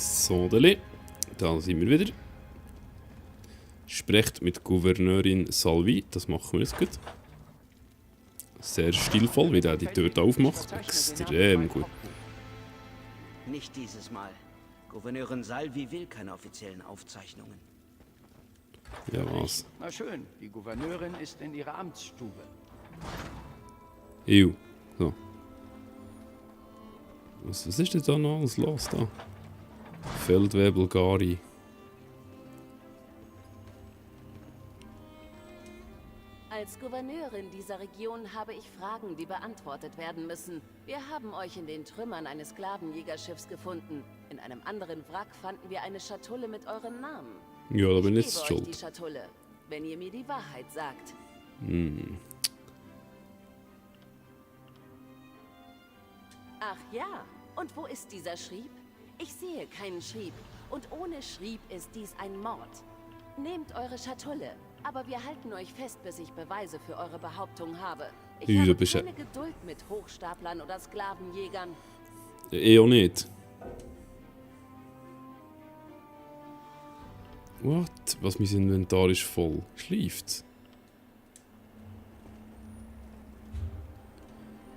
So, da sind wir wieder. Sprecht mit Gouverneurin Salvi, das machen wir jetzt gut. Sehr stilvoll, wie der die Tür aufmacht. Extrem gut. Nicht dieses Mal. Gouverneurin Salvi will keine offiziellen Aufzeichnungen. Ja, was? Na schön, die Gouverneurin ist in ihrer Amtsstube. Ew. So. Was ist denn da noch alles los da? Feldwebel Gari. Als Gouverneurin dieser Region habe ich Fragen, die beantwortet werden müssen. Wir haben euch in den Trümmern eines Sklavenjägerschiffs gefunden. In einem anderen Wrack fanden wir eine Schatulle mit eurem Namen. Ja, da bin ich ich jetzt gebe euch die schuld. Schatulle, wenn ihr mir die Wahrheit sagt. Ach ja, und wo ist dieser Schrieb? Ich sehe keinen Schrieb. Und ohne Schrieb ist dies ein Mord. Nehmt eure Schatulle, aber wir halten euch fest, bis ich Beweise für eure Behauptung habe. Ich Ja, habe bist ja- keine Geduld mit Hochstaplern oder Sklavenjägern. Ja, eher nicht. What? Was, mein Inventar ist voll. Schleift's?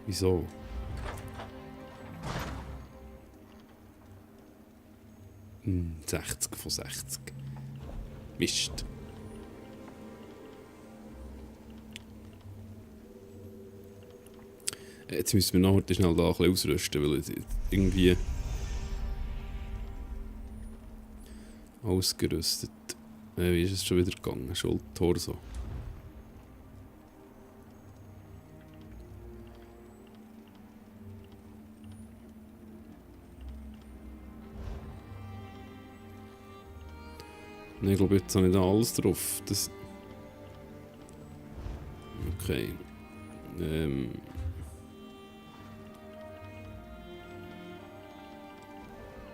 Wieso? Hm, 60 von 60. Mist. Jetzt müssen wir nachher schnell da ein bisschen ausrüsten, weil irgendwie ausgerüstet. Wie ist es schon wieder gegangen? Schuld, Torso. Nein, ich glaube, jetzt habe ich da alles drauf. Das... Okay.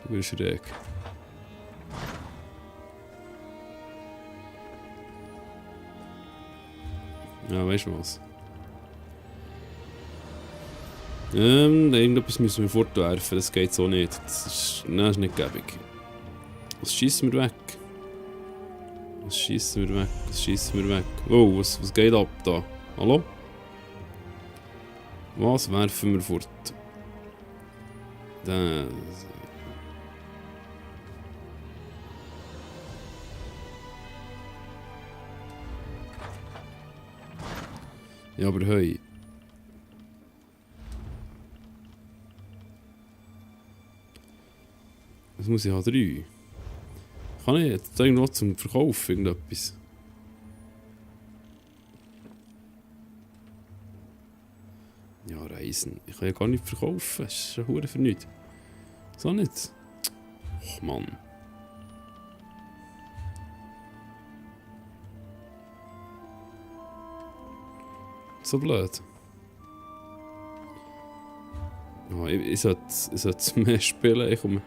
Du bist schräg. Ja, weißt du was? Irgendetwas müssen wir fortwerfen, das geht so nicht. Nein, das ist nicht gäbig. Was schießen wir weg? Was schießen wir weg? Was schießen wir weg? Oh, was geht ab da? Hallo? Was werfen wir fort? Das. Ja, aber hey. Was muss ich haben? 3? Kann ich jetzt irgendwo zum Verkauf irgendetwas? Ja, Reisen. Ich kann ja gar nicht verkaufen. Das ist eine Hure für nichts. So nicht. Och Mann. So blöd. Oh, ich sollte mehr spielen. Ich komme.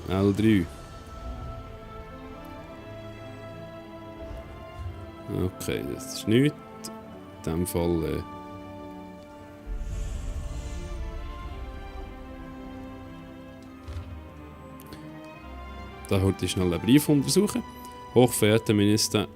L3. Okay, das ist nichts. In dem Fall. Da heute schnell einen Brief untersuchen. Hochverehrter Minister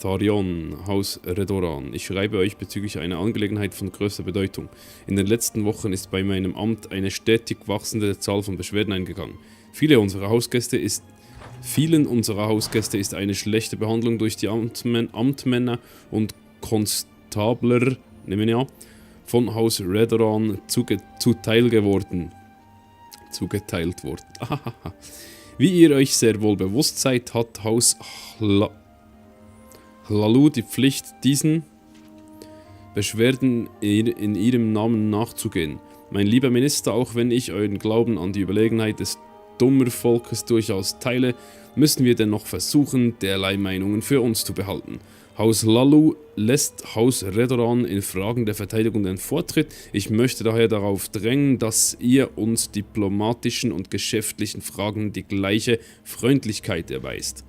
Tharion, Haus Redoran, ich schreibe euch bezüglich einer Angelegenheit von größter Bedeutung. In den letzten Wochen ist bei meinem Amt eine stetig wachsende Zahl von Beschwerden eingegangen. Vielen unserer Hausgäste ist eine schlechte Behandlung durch die Amtmänner und Konstabler, nehmen wir an, von Haus Redoran zugeteilt worden. Wie ihr euch sehr wohl bewusst seid, hat Haus Hlalu die Pflicht, diesen Beschwerden in ihrem Namen nachzugehen. Mein lieber Minister, auch wenn ich euren Glauben an die Überlegenheit des Dummervolkes durchaus teile, müssen wir dennoch versuchen, derlei Meinungen für uns zu behalten. Haus Hlalu lässt Haus Redoran in Fragen der Verteidigung den Vortritt. Ich möchte daher darauf drängen, dass ihr uns diplomatischen und geschäftlichen Fragen die gleiche Freundlichkeit erweist.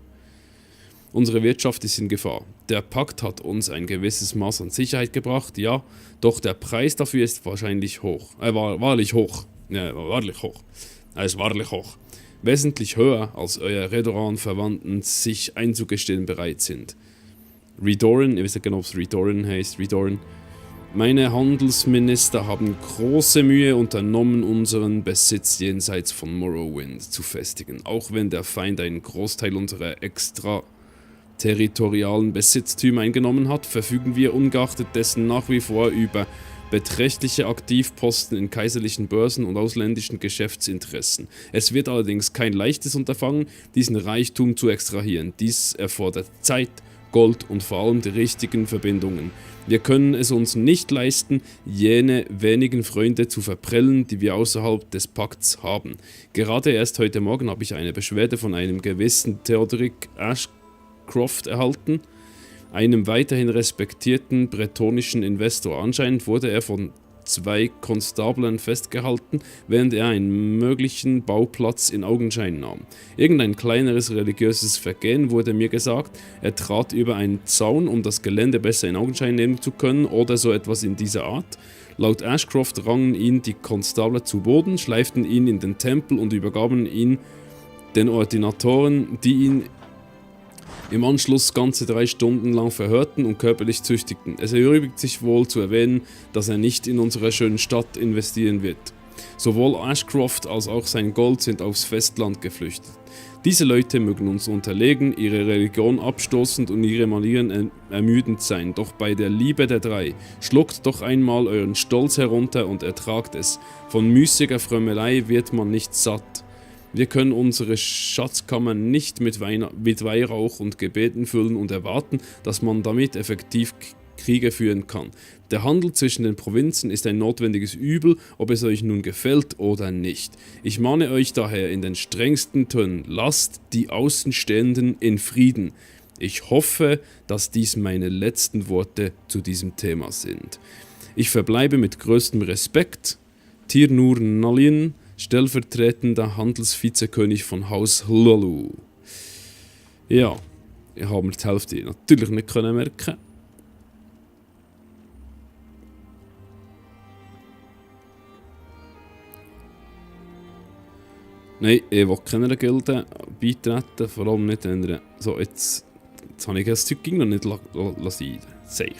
Unsere Wirtschaft ist in Gefahr. Der Pakt hat uns ein gewisses Maß an Sicherheit gebracht, ja, doch der Preis dafür ist wahrscheinlich hoch. Wahrlich hoch. Ja, wahrlich hoch. Er ist wahrlich hoch. Wesentlich höher, als euer Redoran-Verwandten sich einzugestehen bereit sind. Redoran, ich weiß nicht genau, ob es Redoran heißt, Redoran. Meine Handelsminister haben große Mühe unternommen, unseren Besitz jenseits von Morrowind zu festigen. Auch wenn der Feind einen Großteil unserer extraterritorialen Besitztümer eingenommen hat, verfügen wir ungeachtet dessen nach wie vor über beträchtliche Aktivposten in kaiserlichen Börsen und ausländischen Geschäftsinteressen. Es wird allerdings kein leichtes Unterfangen, diesen Reichtum zu extrahieren. Dies erfordert Zeit, Gold und vor allem die richtigen Verbindungen. Wir können es uns nicht leisten, jene wenigen Freunde zu verprellen, die wir außerhalb des Pakts haben. Gerade erst heute Morgen habe ich eine Beschwerde von einem gewissen Theodoric Ashcroft erhalten, einem weiterhin respektierten bretonischen Investor. Anscheinend wurde er von 2 Konstablen festgehalten, während er einen möglichen Bauplatz in Augenschein nahm. Irgendein kleineres religiöses Vergehen, wurde mir gesagt. Er trat über einen Zaun, um das Gelände besser in Augenschein nehmen zu können oder so etwas in dieser Art. Laut Ashcroft rangen ihn die Konstabler zu Boden, schleiften ihn in den Tempel und übergaben ihn den Ordinatoren, die ihn im Anschluss ganze 3 Stunden lang verhörten und körperlich züchtigten. Es erübrigt sich wohl zu erwähnen, dass er nicht in unsere schöne Stadt investieren wird. Sowohl Ashcroft als auch sein Gold sind aufs Festland geflüchtet. Diese Leute mögen uns unterlegen, ihre Religion abstoßend und ihre Manieren ermüdend sein, doch bei der Liebe der 3, schluckt doch einmal euren Stolz herunter und ertragt es. Von müßiger Frömmelei wird man nicht satt. Wir können unsere Schatzkammer nicht mit Weihrauch und Gebeten füllen und erwarten, dass man damit effektiv Kriege führen kann. Der Handel zwischen den Provinzen ist ein notwendiges Übel, ob es euch nun gefällt oder nicht. Ich mahne euch daher in den strengsten Tönen, lasst die Außenstehenden in Frieden. Ich hoffe, dass dies meine letzten Worte zu diesem Thema sind. Ich verbleibe mit größtem Respekt, Tirnur Nalin, stellvertretender Handelsvizekönig von Haus Hlolu. Ja, ich habe mir die Hälfte natürlich nicht können merken. Nein, ich will keiner Gilde beitreten, vor allem nicht ändern. So, jetzt habe ich das Zeug noch nicht lassen. Sehe ich.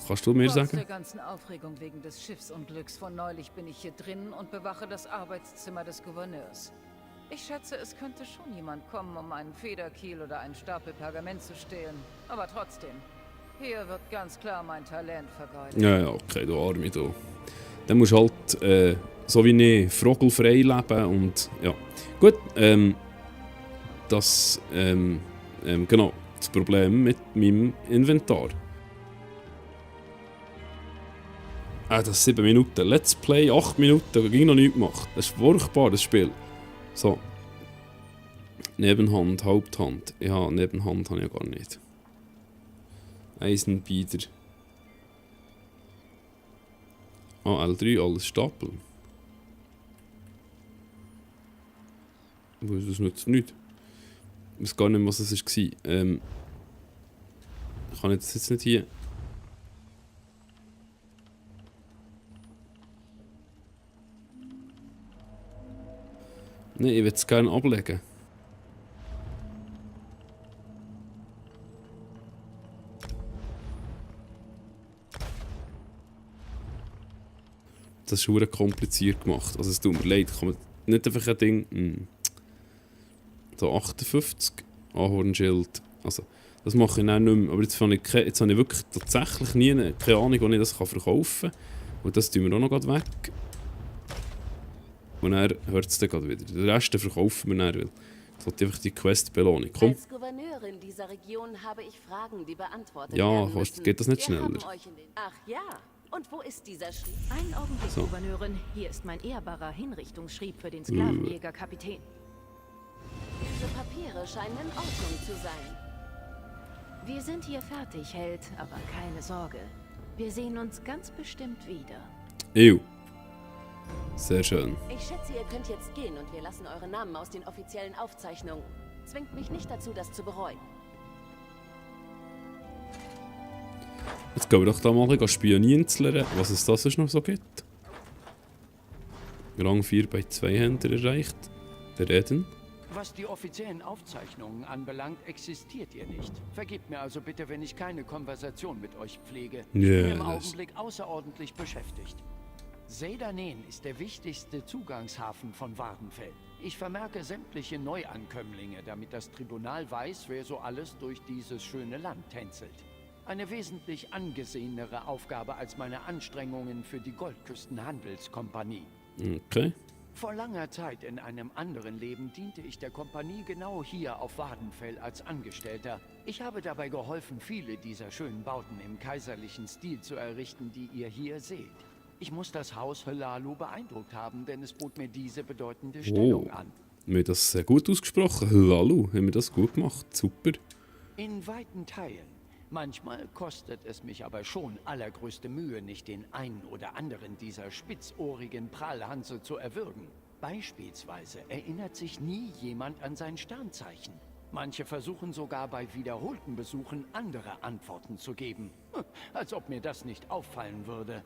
Kannst du mir sagen? Trotz der ganzen Aufregung wegen des Schiffsunglücks von neulich bin ich hier drin und bewache das Arbeitszimmer des Gouverneurs. Ich schätze, es könnte schon jemand kommen, um einen Federkiel oder einen Stapel Pergament zu stehlen. Aber trotzdem, hier wird ganz klar mein Talent vergeudet. Ja, okay, du Arme, du. Dann musst du halt, so wie ich, vogelfrei leben und ja. Gut, genau, das Problem mit meinem Inventar. Das 7 Minuten. Let's Play, 8 Minuten, ging noch nichts gemacht. Das ist furchtbar, das Spiel. So. Nebenhand, Haupthand. Ja, Nebenhand habe ich ja gar nicht. Eisenbieder. L3, alles Stapel. Das nützt nichts. Ich weiß gar nicht, was das war. Kann ich das jetzt nicht hier... Nein, ich würde es gerne ablegen. Das ist schon kompliziert gemacht. Also es tut mir leid, kann man nicht einfach ein Ding... So 58, Ahornschild. Also das mache ich dann nicht mehr. Aber jetzt habe ich wirklich tatsächlich nie keine Ahnung, wo ich das verkaufen kann. Und das tun wir auch noch gerade weg. Und dann hört es dann gerade wieder. Den Rest verkaufen wir dann, weil das wird einfach die Quest-Belohnung. Komm. Als Gouverneurin dieser Region habe ich Fragen, die beantwortet Ja, werden müssen. geht das nicht Wir schneller? haben euch in den... Ach ja, und wo ist dieser Schrieb? Einen Augenblick, So. Gouverneurin. Hier ist mein ehrbarer Hinrichtungsschrieb für den Sklavenjäger-Kapitän. Diese Papiere scheinen in Ordnung zu sein. Wir sind hier fertig, Held, aber keine Sorge. Wir sehen uns ganz bestimmt wieder. Ew. Sehr schön. Ich schätze, ihr könnt jetzt gehen und wir lassen eure Namen aus den offiziellen Aufzeichnungen. Zwingt mich nicht dazu, das zu bereuen. Jetzt gehen wir doch da mal ein bisschen spionieren, was es da sonst noch so gibt. Rang 4 bei 2 Händlern erreicht. Reden. Was die offiziellen Aufzeichnungen anbelangt, existiert ihr nicht. Vergebt mir also bitte, wenn ich keine Konversation mit euch pflege. Ich bin im Augenblick außerordentlich beschäftigt. Seydanen ist der wichtigste Zugangshafen von Wardenfell. Ich vermerke sämtliche Neuankömmlinge, damit das Tribunal weiß, wer so alles durch dieses schöne Land tänzelt. Eine wesentlich angesehenere Aufgabe als meine Anstrengungen für die Goldküstenhandelskompanie. Okay. Vor langer Zeit in einem anderen Leben diente ich der Kompanie genau hier auf Wardenfell als Angestellter. Ich habe dabei geholfen, viele dieser schönen Bauten im kaiserlichen Stil zu errichten, die ihr hier seht. Ich muss das Haus Hlaalu beeindruckt haben, denn es bot mir diese bedeutende Stellung an. Wir haben das sehr gut ausgesprochen. Hlaalu, haben wir das gut gemacht. Super. In weiten Teilen. Manchmal kostet es mich aber schon allergrößte Mühe, nicht den einen oder anderen dieser spitzohrigen Prahlhanse zu erwürgen. Beispielsweise erinnert sich nie jemand an sein Sternzeichen. Manche versuchen sogar bei wiederholten Besuchen andere Antworten zu geben. Als ob mir das nicht auffallen würde.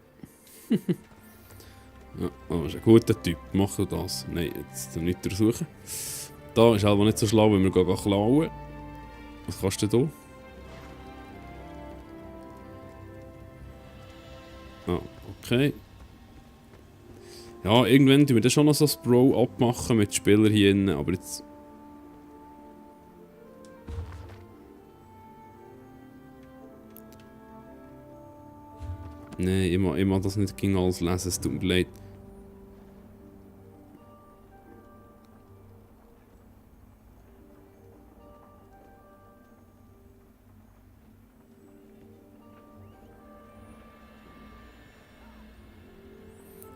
Ja, das ist ein guter Typ. Mach du das. Nein, jetzt nicht suchen. Da ist aber nicht so schlau, wenn wir klauen. Was kannst du da? Ah, okay. Ja, irgendwann tun wir dann schon noch so das Bro abmachen mit Spielern hier innen, aber jetzt... Nein, ich mag das nicht gegen alles lesen, es tut mir leid.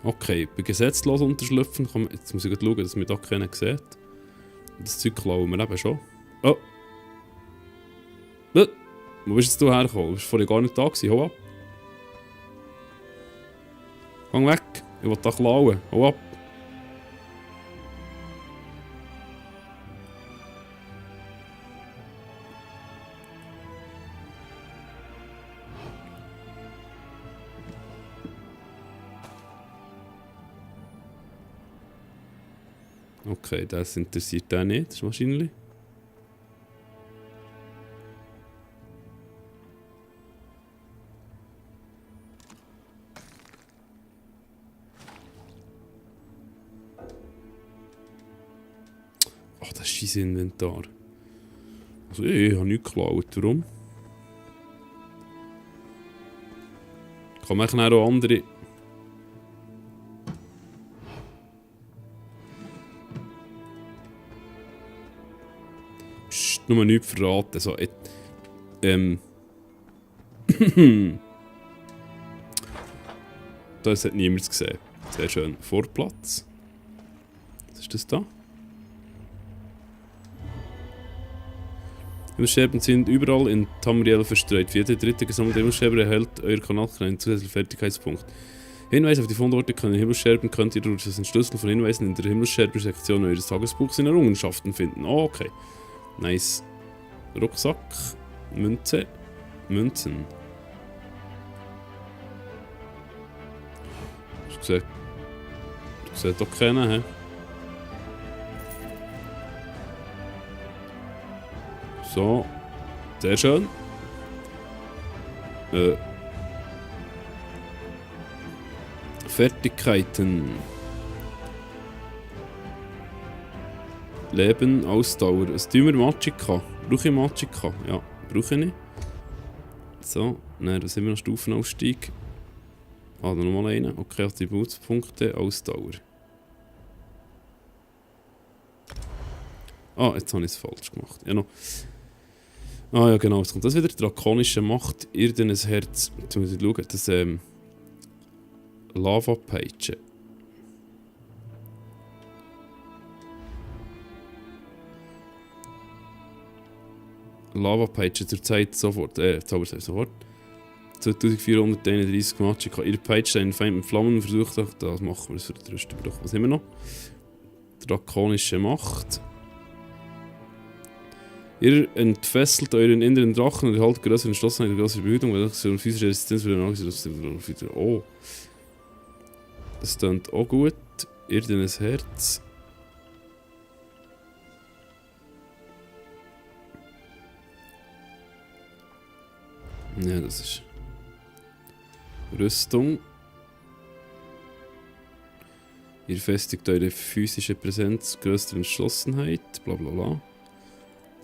Okay, bei gesetzlos unterschlüpfen kann man... Jetzt muss ich schauen, dass mir da keiner sieht. Das Zeug klauen wir eben schon. Oh! Wo bist du hergekommen? Du warst vorher gar nicht da gewesen. Hau ab! Geh weg! Ich will da klauen. Hau ab! Okay, das interessiert den nicht, das ist wahrscheinlich. Ach, das ist sein Inventar. Also ich habe nichts geklaut, warum? Kann man auch andere... Nur nichts verraten. So, das hat niemand gesehen. Sehr schön. Vorplatz. Was ist das da? Himmelsscherben sind überall in Tamriel verstreut. Für jede dritte gesammelte Himmelsscherbe erhält euer Kanal einen zusätzlichen Fertigkeitspunkt. Hinweise auf die Fundorte können Himmelsscherben könnt ihr durch den Schlüssel von Hinweisen in der Himmelsscherben-Sektion eures Tagesbuchs in Errungenschaften finden. Oh, okay. Nice. Rucksack. Münze. Münzen. Du siehst doch keinen, hä? So. Sehr schön. Fertigkeiten. Leben, Ausdauer. Was tun wir? Magicka. Brauche ich Magicka? Ja, brauche ich nicht. So, dann sind wir noch Stufenausstieg. Ah, da nochmal einen. Okay, Attributspunkte, Ausdauer. Ah, jetzt habe ich es falsch gemacht. Ja, noch. Ah ja, genau, jetzt kommt das wieder. Drakonische Macht, irdenes Herz. Jetzt muss ich schauen, das Lava-Peitsche. Lava-Peitsche zurzeit sofort, Zauberstab sofort. 2431 Magicka. Ihr peitscht einen Feind mit Flammen und versucht auch, das machen wir, das wird der Rüstbruch. Was haben wir noch? Drakonische Macht. Ihr entfesselt euren inneren Drachen und erhaltet größere Entschlossenheit und größere Behütung, weil das eine physische Resistenz für den Angst. Oh. Das klingt auch gut. Irdenes Herz. Ja, das ist Rüstung. Ihr festigt eure physische Präsenz, größere Entschlossenheit, bla bla bla.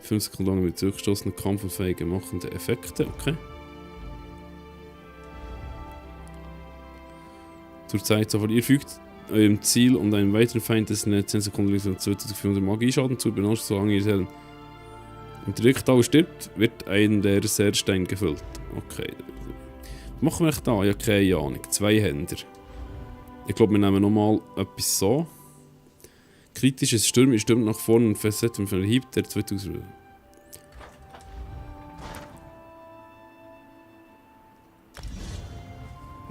5 Sekunden lang mit zurückgestoßenen kampfunfähige machende Effekte, okay. Zur Zeit sofort. Ihr fügt eurem Ziel und einem weiteren Feind dessen 10 Sekunden lang 2500 Magieschaden zu, benutzt, solange ihr im Direktau stirbt, wird ein der Leerstein gefüllt. Okay. Was machen wir echt da? Ja, keine Ahnung. 2 Händer. Ich glaube, wir nehmen nochmal etwas so. Kritisches Stürmen. Ihr stürmt nach vorne und festsetzt mit einem Hieb, der 2000.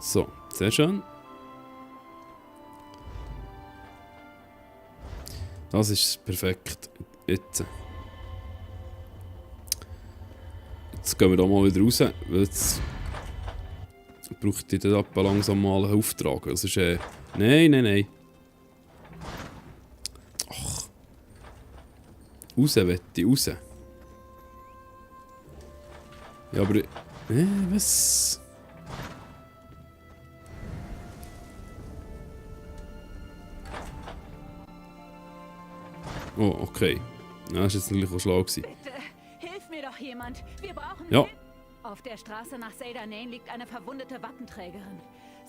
So, sehr schön. Das ist perfekt. Jetzt gehen wir da mal wieder raus, weil jetzt braucht ihr da langsam mal einen Auftrag. Das ist nein. Ach. Raus, Wetti, raus. Ja, aber... was? Oh, okay. Ja, das war jetzt natürlich auch schlau. Bitte, hilf mir doch jemand. Wir brauchen Ja. Hilfe. Auf der Straße nach Seyda Nane liegt eine verwundete Wappenträgerin.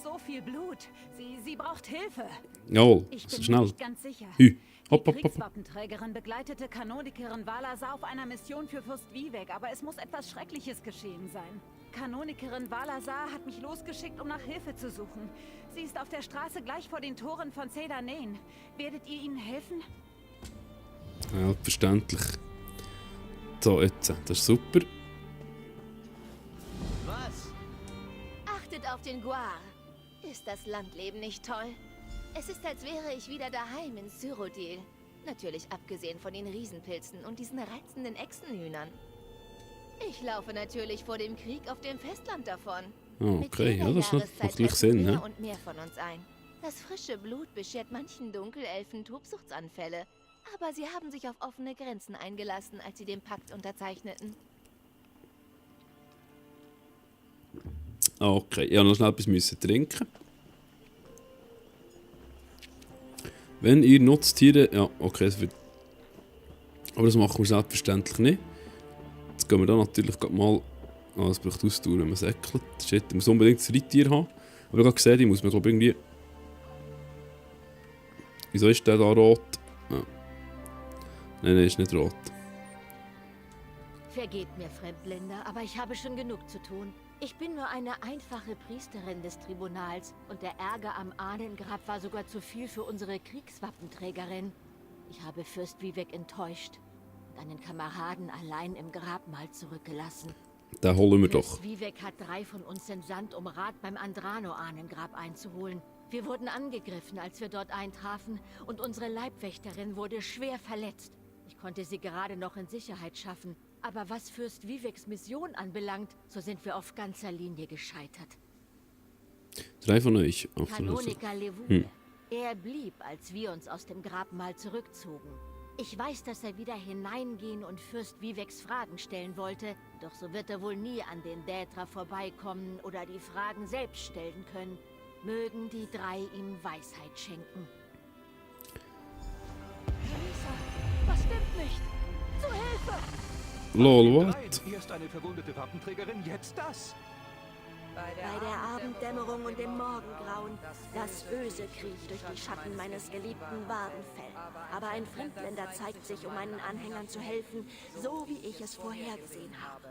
So viel Blut. Sie braucht Hilfe. Jawohl, Ich so bin mir schnell. nicht ganz sicher. Hü. Die Hopp, hopp, hopp. Kriegswappenträgerin begleitete Kanonikerin Valasa auf einer Mission für Fürst Vivek, aber es muss etwas Schreckliches geschehen sein. Kanonikerin Valasa hat mich losgeschickt, um nach Hilfe zu suchen. Sie ist auf der Straße gleich vor den Toren von Seyda Nane. Werdet ihr ihnen helfen? Ja, verständlich. So, jetzt. Das ist super. Was? Achtet auf den Guar. Ist das Landleben nicht toll? Es ist, als wäre ich wieder daheim in Cyrodiil. Natürlich abgesehen von den Riesenpilzen und diesen reizenden Echsenhühnern. Ich laufe natürlich vor dem Krieg auf dem Festland davon. Oh, Mit okay, jeder ja, das macht Jahreszeit natürlich setzt Sinn, mehr ne? und mehr von uns ein. Das frische Blut beschert manchen Dunkelelfen Tobsuchtsanfälle. Aber sie haben sich auf offene Grenzen eingelassen, als sie den Pakt unterzeichneten. Okay, ich musste noch schnell etwas trinken. Wenn ihr Nutztiere... Ja, okay, das wird... Aber das machen wir selbstverständlich nicht. Jetzt gehen wir da natürlich mal... Ah, das braucht Ausdauer, wenn man säckelt. Shit, ich muss unbedingt das Reittier haben. Aber ich habe gesehen, ich muss mir glaube irgendwie... Wieso ist der da rot? Ah. Nein, ist nicht rot. Vergebt mir, Fremdländer, aber ich habe schon genug zu tun. Ich bin nur eine einfache Priesterin des Tribunals und der Ärger am Ahnengrab war sogar zu viel für unsere Kriegswappenträgerin. Ich habe Fürst Vivek enttäuscht und einen Kameraden allein im Grabmal zurückgelassen. Den holen wir Fürst doch. Vivek hat 3 von uns entsandt, um Rat beim Andrano-Ahnengrab einzuholen. Wir wurden angegriffen, als wir dort eintrafen, und unsere Leibwächterin wurde schwer verletzt. Ich konnte sie gerade noch in Sicherheit schaffen. Aber was Fürst Viveks Mission anbelangt, so sind wir auf ganzer Linie gescheitert. 3 von euch. Kanoniker Levule. Er blieb, als wir uns aus dem Grabmal zurückzogen. Ich weiß, dass er wieder hineingehen und Fürst Viveks Fragen stellen wollte, doch so wird er wohl nie an den Dätra vorbeikommen oder die Fragen selbst stellen können. Mögen die 3 ihm Weisheit schenken. Elisa, was stimmt nicht? Zu Hilfe! Lol, what? Nein, erst eine verwundete Wappenträgerin, jetzt das. Bei der Abenddämmerung und dem Morgengrauen, das Böse kriecht durch die Schatten meines geliebten Wadenfell. Aber ein Fremdländer zeigt sich, um meinen Anhängern zu helfen, so wie ich es vorhergesehen habe.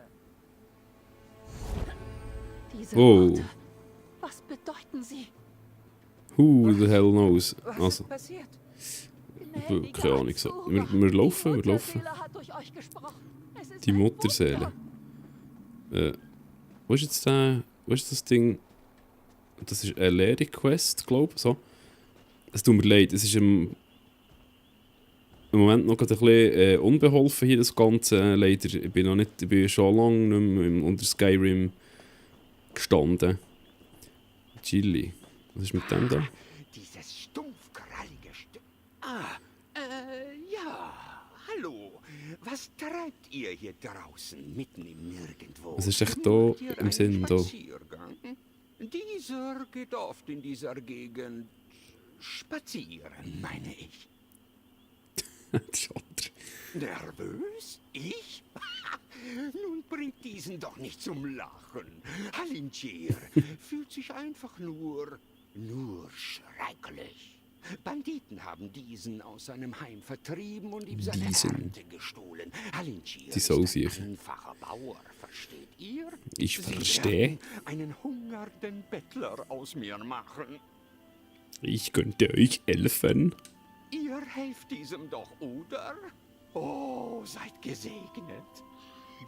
Diese Oh. Worte, was bedeuten sie? Who the hell knows? Was Also, ist passiert? keine Ahnung. So. Wir laufen, wir laufen. Hat durch euch gesprochen. Es ist Die ein Mutterseele. Wunder. Wo ist jetzt der... Wo ist das Ding? Das ist eine leere Quest, glaube ich. So. Es tut mir leid, es ist im... im Moment noch gerade ein bisschen unbeholfen hier, das Ganze. Leider, ich bin schon lange nicht mehr unter Skyrim gestanden. Chili. Was ist mit dem da? Dieses stumpfkrallige Stück. Ja. Hallo. Was treibt ihr hier draußen, mitten im Nirgendwo? Was ist echt da im Sinn da? Dieser geht oft in dieser Gegend spazieren, meine ich. Nervös? Ich? Nun bringt diesen doch nicht zum Lachen. Halintier fühlt sich einfach nur schrecklich. Banditen haben diesen aus seinem Heim vertrieben und ihm seine Ernte gestohlen. Halintier ist ein einfacher Bauer, versteht ihr? Ich Sie verstehe. werden einen hungernden Bettler aus mir machen. Ich könnte euch helfen. Ihr helft diesem doch, oder? Oh, seid gesegnet.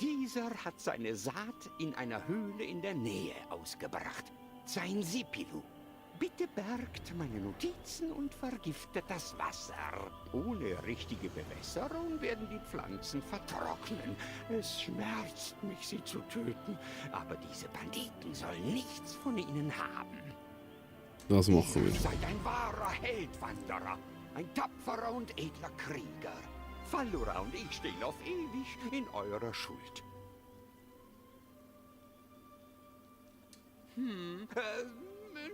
Dieser hat seine Saat in einer Höhle in der Nähe ausgebracht. Sein Sipilu. Bitte bergt meine Notizen und vergiftet das Wasser. Ohne richtige Bewässerung werden die Pflanzen vertrocknen. Es schmerzt mich, sie zu töten. Aber diese Banditen sollen nichts von ihnen haben. Das machen wir. Ihr seid ein wahrer Heldwanderer. Ein tapferer und edler Krieger. Fallura und ich stehen auf ewig in eurer Schuld.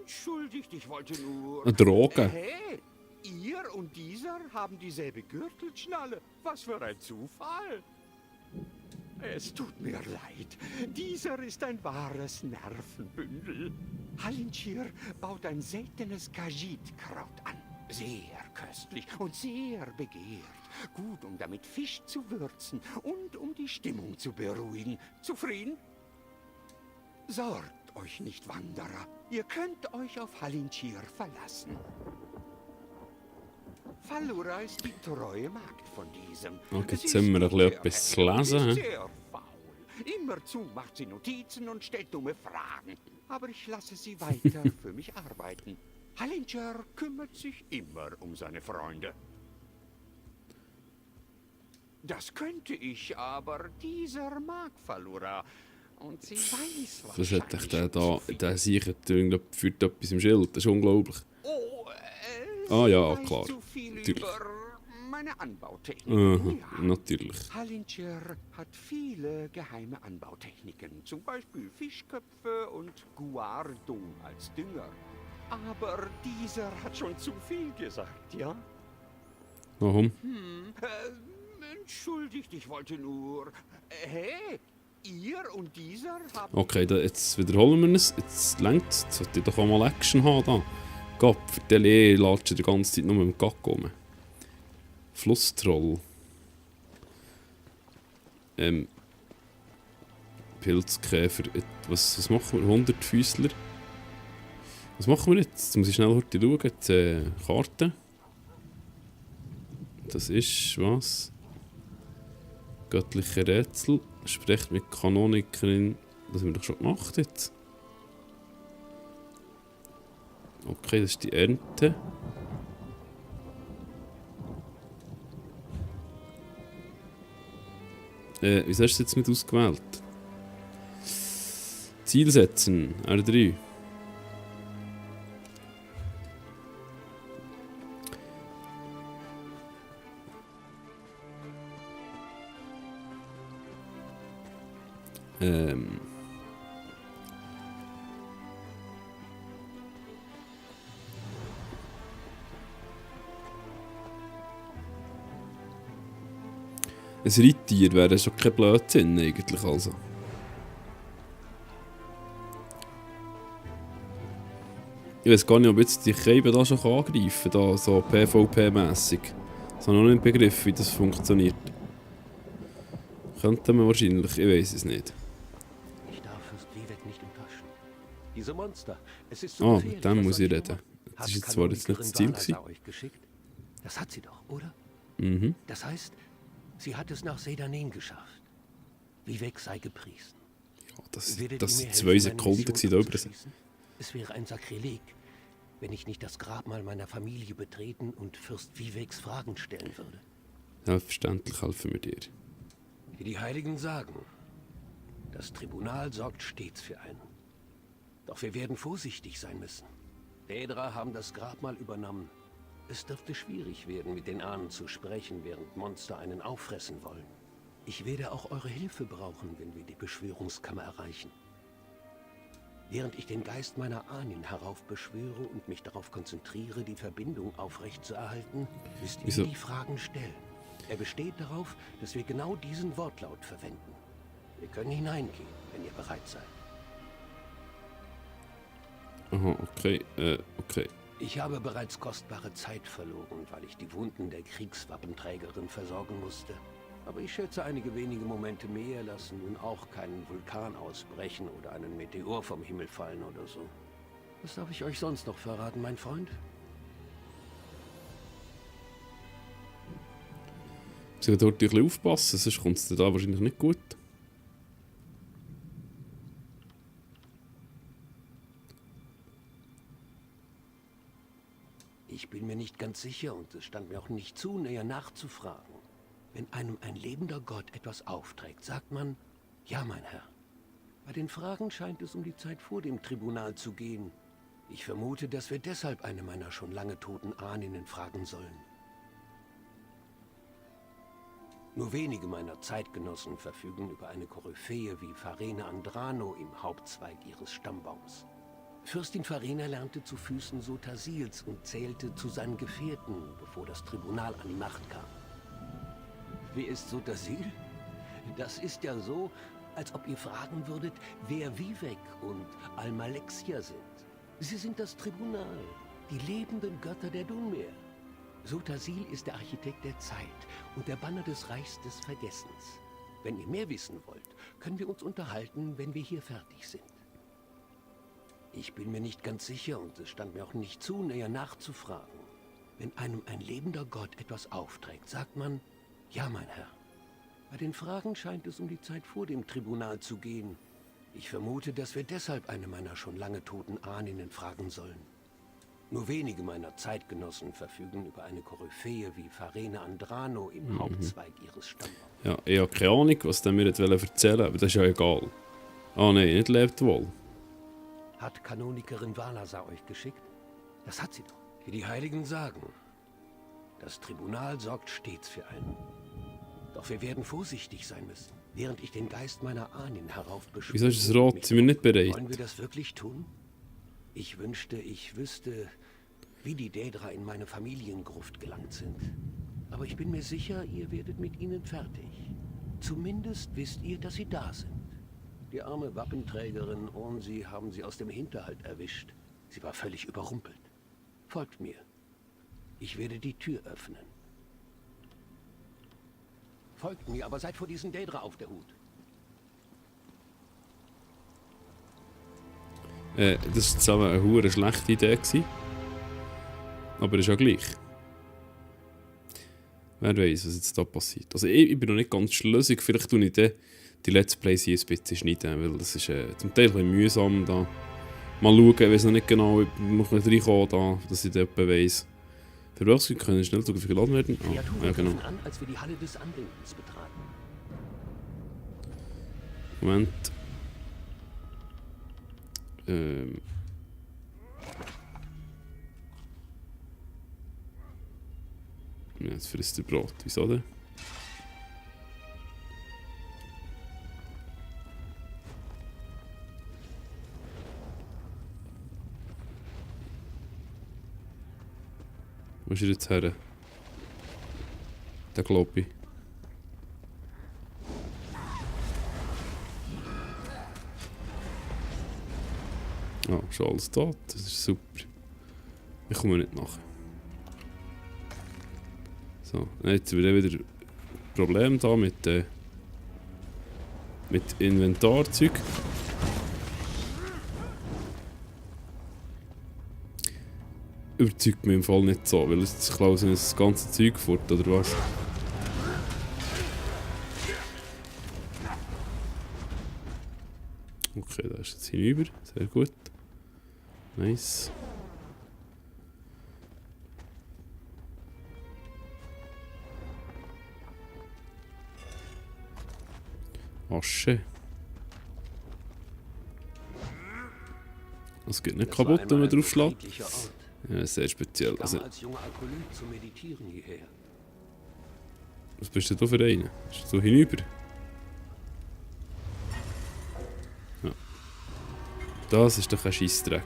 Entschuldigt, ich wollte nur... Drogen. Hey, ihr und dieser haben dieselbe Gürtelschnalle. Was für ein Zufall. Es tut mir leid. Dieser ist ein wahres Nervenbündel. Halintier baut ein seltenes Kajitkraut an. Sehr köstlich und sehr begehrt. Gut, um damit Fisch zu würzen und um die Stimmung zu beruhigen. Zufrieden? Sorgt euch nicht, Wanderer. Ihr könnt euch auf Halintier verlassen. Fallura ist die treue Magd von diesem. Okay, jetzt haben wir ein bisschen etwas zu lesen. Sehr faul. Immerzu macht sie Notizen und stellt dumme Fragen. Aber ich lasse sie weiter für mich arbeiten. Halintier kümmert sich immer um seine Freunde. Das könnte ich, aber dieser mag Fallura. Und sie weiß Was hat echt der da? viel. Der sicher führt etwas im Schild. Das ist unglaublich. Oh, Ah ja, weiß klar. zu viel Natürlich. über meine Anbautechnik. Aha, natürlich. Halintier hat viele geheime Anbautechniken. Zum Beispiel Fischköpfe und Guardung als Dünger. Aber dieser hat schon zu viel gesagt, ja? Warum? Entschuldigt, ich wollte nur... Hey, ihr und dieser haben... Okay, jetzt wiederholen wir es. Jetzt längt es. Jetzt sollte ich doch auch mal Action haben da. Gott, für die latscht die ganze Zeit nur mit dem Gack rum. Flusstroll. Pilzkäfer. Was machen wir? 100 Füßler. Was machen wir jetzt? Jetzt muss ich schnell heute schauen. Die Karte. Das ist was? Göttliche Rätsel. Sprecht mit Kanonikerin. Das haben wir doch schon gemacht jetzt. Okay, das ist die Ernte. Wieso hast du es jetzt nicht ausgewählt? Ziel setzen, R3. Ein Reittier wäre schon kein Blödsinn eigentlich also. Ich weiß gar nicht, ob jetzt die Käbe da schon angreifen kann, da so PvP-mässig. Ich habe noch nicht begriffen, wie das funktioniert. Könnte man wahrscheinlich, ich weiß es nicht. Ich darf Fürst Vivek nicht enttäuschen. Diese Monster, es ist Ah, gefährlich, mit dem was muss ich solche reden. machen. Das ist Hat jetzt zwar jetzt nicht das Ziel Kanonikerin gewesen. Valasa euch geschickt? Das hat sie doch, oder? Mhm. Das heißt, sie hat es nach Sedanen geschafft. Vivek sei gepriesen. Ja, das Werdet ihr sind mir 2 helfen, meine Sekunden Mission gewesen, da über. abzuschließen? Es wäre ein Sakrileg, wenn ich nicht das Grabmal meiner Familie betreten und Fürst Viveks Fragen stellen würde. Selbstverständlich helfen wir dir. Wie die Heiligen sagen, das Tribunal sorgt stets für einen. Doch wir werden vorsichtig sein müssen. Daedra haben das Grabmal übernommen. Es dürfte schwierig werden, mit den Ahnen zu sprechen, während Monster einen auffressen wollen. Ich werde auch eure Hilfe brauchen, wenn wir die Beschwörungskammer erreichen. Während ich den Geist meiner Ahnen heraufbeschwöre und mich darauf konzentriere, die Verbindung aufrechtzuerhalten, müsst ihr die Fragen stellen. Er besteht darauf, dass wir genau diesen Wortlaut verwenden. Wir können hineingehen, wenn ihr bereit seid. Aha, okay, okay. Ich habe bereits kostbare Zeit verloren, weil ich die Wunden der Kriegswappenträgerin versorgen musste. Aber ich schätze, einige wenige Momente mehr lassen nun auch keinen Vulkan ausbrechen oder einen Meteor vom Himmel fallen oder so. Was darf ich euch sonst noch verraten, mein Freund? Sie dort ein bisschen aufpassen, sonst kommt es da wahrscheinlich nicht gut. Ich bin mir nicht ganz sicher und es stand mir auch nicht zu, näher nachzufragen. Wenn einem ein lebender Gott etwas aufträgt, sagt man, ja, mein Herr. Bei den Fragen scheint es um die Zeit vor dem Tribunal zu gehen. Ich vermute, dass wir deshalb eine meiner schon lange toten Ahnen fragen sollen. Nur wenige meiner Zeitgenossen verfügen über eine Koryphäe wie Farene Andrano im Hauptzweig ihres Stammbaums. Fürstin Farena lernte zu Füßen Sotasils und zählte zu seinen Gefährten, bevor das Tribunal an die Macht kam. Wie ist Sotasil? Das ist ja so, als ob ihr fragen würdet, wer Vivek und Almalexia sind. Sie sind das Tribunal, die lebenden Götter der Dunmer. Sotasil ist der Architekt der Zeit und der Banner des Reichs des Vergessens. Wenn ihr mehr wissen wollt, können wir uns unterhalten, wenn wir hier fertig sind. Ich bin mir nicht ganz sicher und es stand mir auch nicht zu, näher nachzufragen. Wenn einem ein lebender Gott etwas aufträgt, sagt man, ja, mein Herr. Bei den Fragen scheint es um die Zeit vor dem Tribunal zu gehen. Ich vermute, dass wir deshalb eine meiner schon lange toten Ahnen fragen sollen. Nur wenige meiner Zeitgenossen verfügen über eine Koryphäe wie Farene Andrano im Hauptzweig ihres Stammbaums. Ja, ich habe keine Ahnung, was der mir jetzt erzählen wollte, aber das ist ja egal. Ah nein, nicht lebt wohl. Hat Kanonikerin Valasar euch geschickt? Das hat sie doch. Wie die Heiligen sagen, das Tribunal sorgt stets für einen. Doch wir werden vorsichtig sein müssen, während ich den Geist meiner Ahnen heraufbeschwöre. Wieso ist das Rot? Sind wir nicht bereit? Wollen wir das wirklich tun? Ich wünschte, ich wüsste, wie die Daedra in meine Familiengruft gelangt sind. Aber ich bin mir sicher, ihr werdet mit ihnen fertig. Zumindest wisst ihr, dass sie da sind. Die arme Wappenträgerin Ornsi haben sie aus dem Hinterhalt erwischt. Sie war völlig überrumpelt. Folgt mir. Ich werde die Tür öffnen. Folgt mir, aber seid vor diesen Daedra auf der Hut. Das war eine hure schlechte Idee gewesen. Aber ist ja gleich. Wer weiß, was jetzt da passiert. Also ich bin noch nicht ganz schlüssig. Vielleicht tue ich die Let's Plays hier ein bisschen schneiden, weil das ist zum Teil ein bisschen mühsam da. Mal schauen, ich weiß noch nicht genau, ich muss nicht reinkommen, da, dass ich das weiss. Verbrauchsgüter können schnell zu geladen werden. Ah, ja, genau. An, als wir die Halle des Andenkens betraten. Moment. Jetzt frisst der Brot. Wieso denn? Wo ist er jetzt her? Der Kloppi. Ah, schon alles tot. Das ist super. Ich komme nicht nach. So, jetzt haben wir wieder ein Problem da mit Inventarzeug. Überzeugt mich im Fall nicht so, weil jetzt klauen sie das ganze Zeug fort, oder was? Okay, da ist jetzt hinüber. Sehr gut. Nice. Asche. Das geht nicht kaputt, wenn man drauf schlägt. Ja, sehr speziell. Also, als junger Alkoholik zum Meditieren hierher. was bist du da für einen? Bist du so hinüber? Ja. Das ist doch ein Scheissdreck.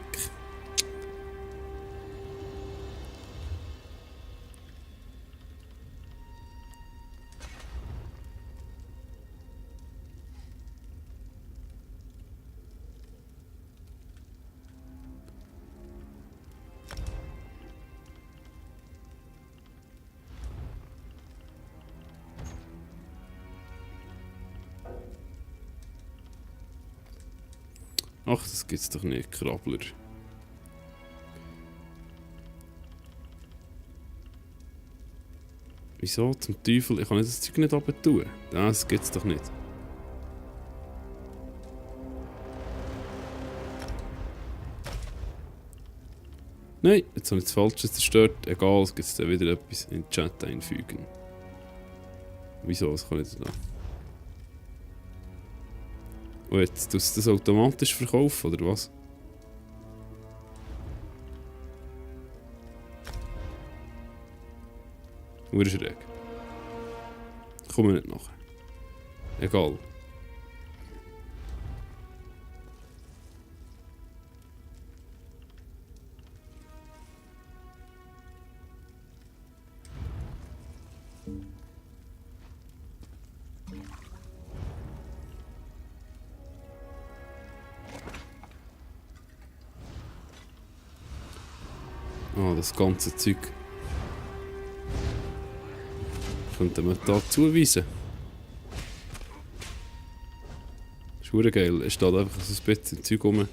Ach, das gibt's doch nicht, Krabbler. Wieso zum Teufel? Ich kann das Zeug nicht runter tun. Das gibt's doch nicht. Nein, jetzt habe ich das Falsche zerstört. Egal, es gibt dann wieder etwas in den Chat einfügen. Wieso? Was kann ich denn da? Und jetzt tust du das automatisch verkaufen, oder was? Urschräg. Komme nicht nachher. Egal. Ah, das ganze Zeug. Könnte man da zuweisen. Ist verdammt geil. Es steht einfach so ein bisschen Zeug rum.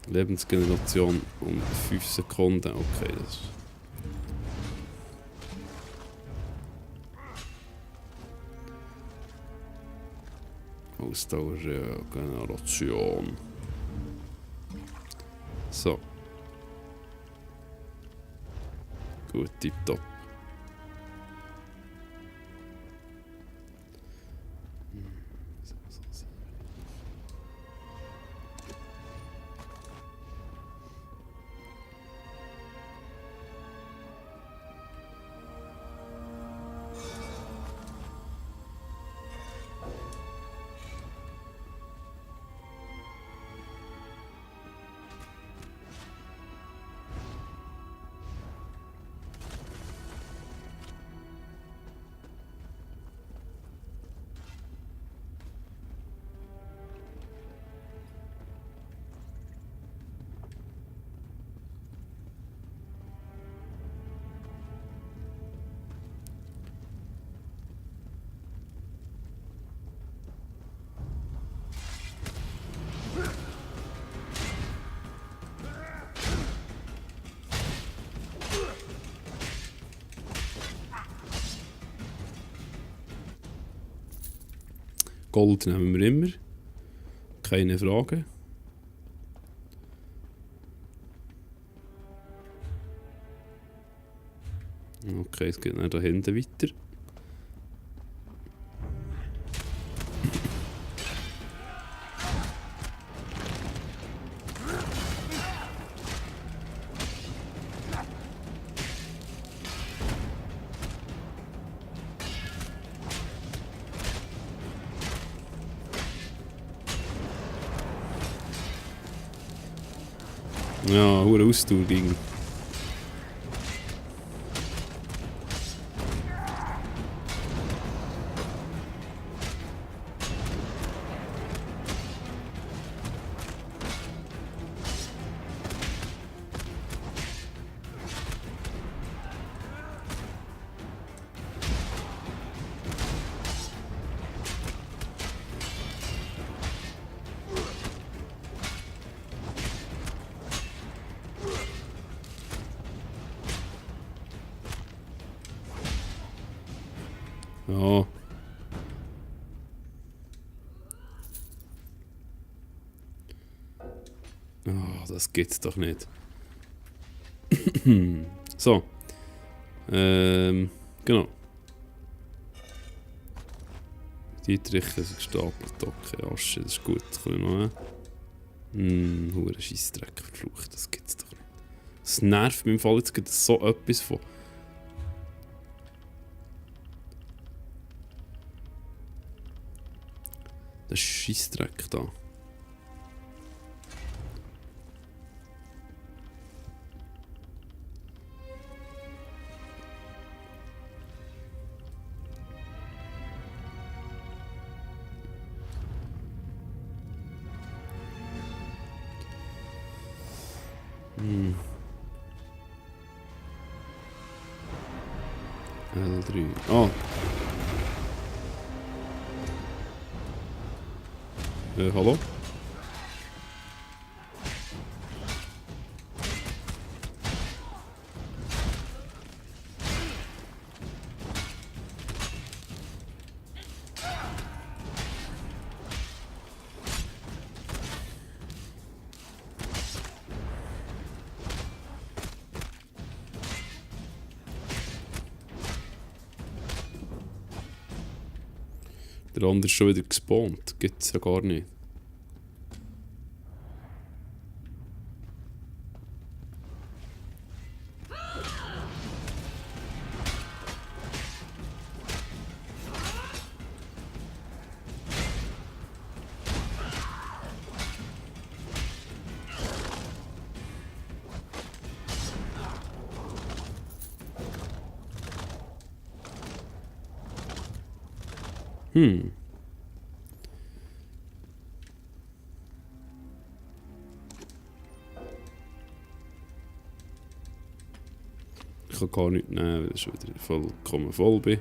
Lebensgeneration um 5 Sekunden. Okay, das ist... Ausdauerregeneration. So. Gut, tipptopp. Gold nehmen wir immer. Keine Frage. Okay, es geht dann da hinten weiter. Ja, hure Ausdauer gegen. Ja. Oh, das geht's doch nicht. So. Genau. Dietrich ist gestapelt, okay, Asche, das ist gut. Das können wir noch nehmen. Hure Scheissdreck, verflucht, das gibt's doch nicht. Das nervt mir im Fall jetzt so etwas von. Das Scheissdreck da. L3. Oh! Hallo? Der andere ist schon wieder gespawnt. Gibt's ja gar nicht. Ich kann gar nichts nehmen, weil ich wieder vollkommen voll bin.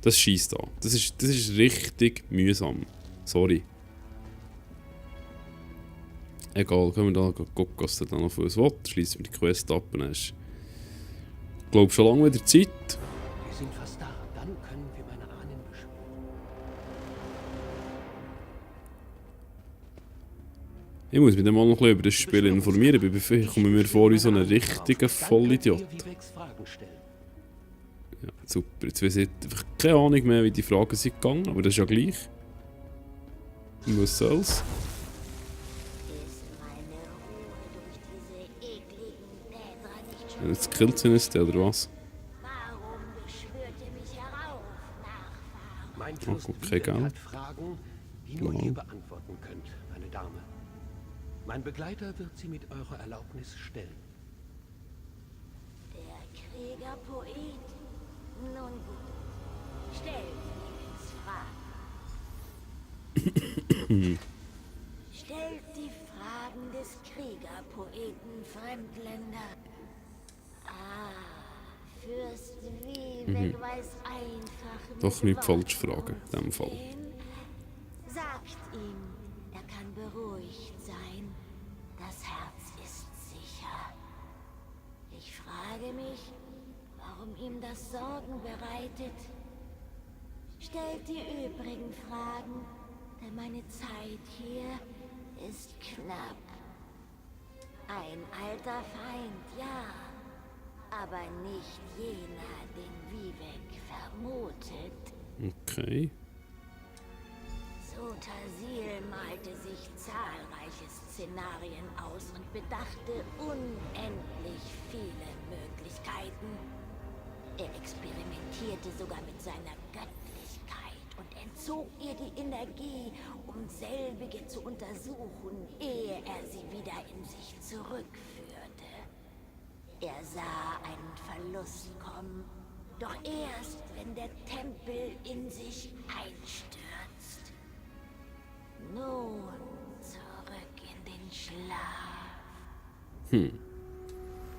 Das schießt an. Das ist richtig mühsam. Sorry. Egal, können wir da gucken, was der dann noch für uns will. Schließen wir die Quest ab und dann ist, ich glaube, schon lange wieder Zeit. Wir sind fast da. Dann können wir meine Ahnen beschwören. Ich muss mich dann mal noch ein bisschen über das Spiel informieren. Ich komme mir vor wie so ein richtiger Vollidiot. Ja, super. Jetzt weiß ich einfach keine Ahnung mehr, wie die Fragen sind gegangen, aber das ist ja gleich. Was soll's? Jetzt killt sie nicht, oder was? Mein Fürst hat Fragen, die nur ihr beantworten könnt, meine Dame. Mein Begleiter wird sie mit eurer Erlaubnis stellen. Der Kriegerpoet? Nun gut. Stellt Fragen. Stellt die Fragen des Kriegerpoeten, Fremdländer. Fürst Wieveck weiß einfach doch nicht falsch fragen, in diesem Fall. Sagt ihm, er kann beruhigt sein. Das Herz ist sicher. Ich frage mich, warum ihm das Sorgen bereitet. Stellt die übrigen Fragen, denn meine Zeit hier ist knapp. Ein alter Feind, ja. Aber nicht jener, den Wieveck vermutet. Okay. Sotasil malte sich zahlreiche Szenarien aus und bedachte unendlich viele Möglichkeiten. Er experimentierte sogar mit seiner Göttlichkeit und entzog ihr die Energie, um selbige zu untersuchen, ehe er sie wieder in sich zurückführte. Er sah einen Verlust kommen, doch erst, wenn der Tempel in sich einstürzt. Nun zurück in den Schlaf.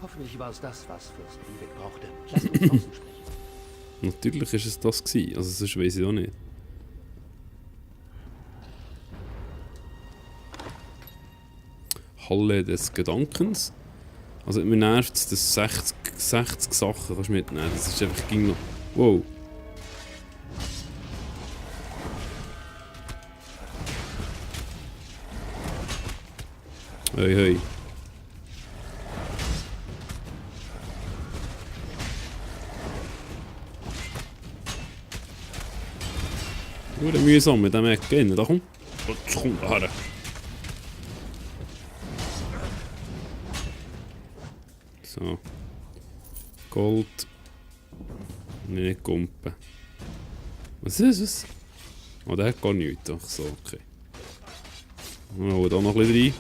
Hoffentlich war es das, was Fürst Wieveck brauchte. Lasst uns draußen sprechen. Natürlich ist es das gewesen, also sonst weiss ich auch nicht. Halle des Gedankens. Also mir nervt es, dass 60 Sachen kannst du mitnehmen. Das ist einfach ging noch. Wow. Hey, hey. Nur mühsam mit dem Ecken. Da komm. Jetzt komm da her. So. Gold. Nee, nicht Gumpen. Was ist es? Oh, der hat gar nichts. Ach so, okay. Wir holen da noch ein bisschen rein.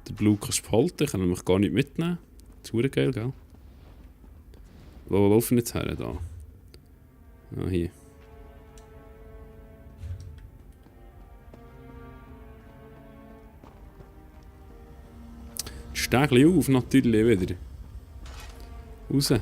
Den Blut kannst du behalten, ich kann nämlich gar nicht mitnehmen. Das ist geil, gell? Wo laufen wir jetzt her? Da. Ah, hier. Steh auf, natürlich wieder. Raus.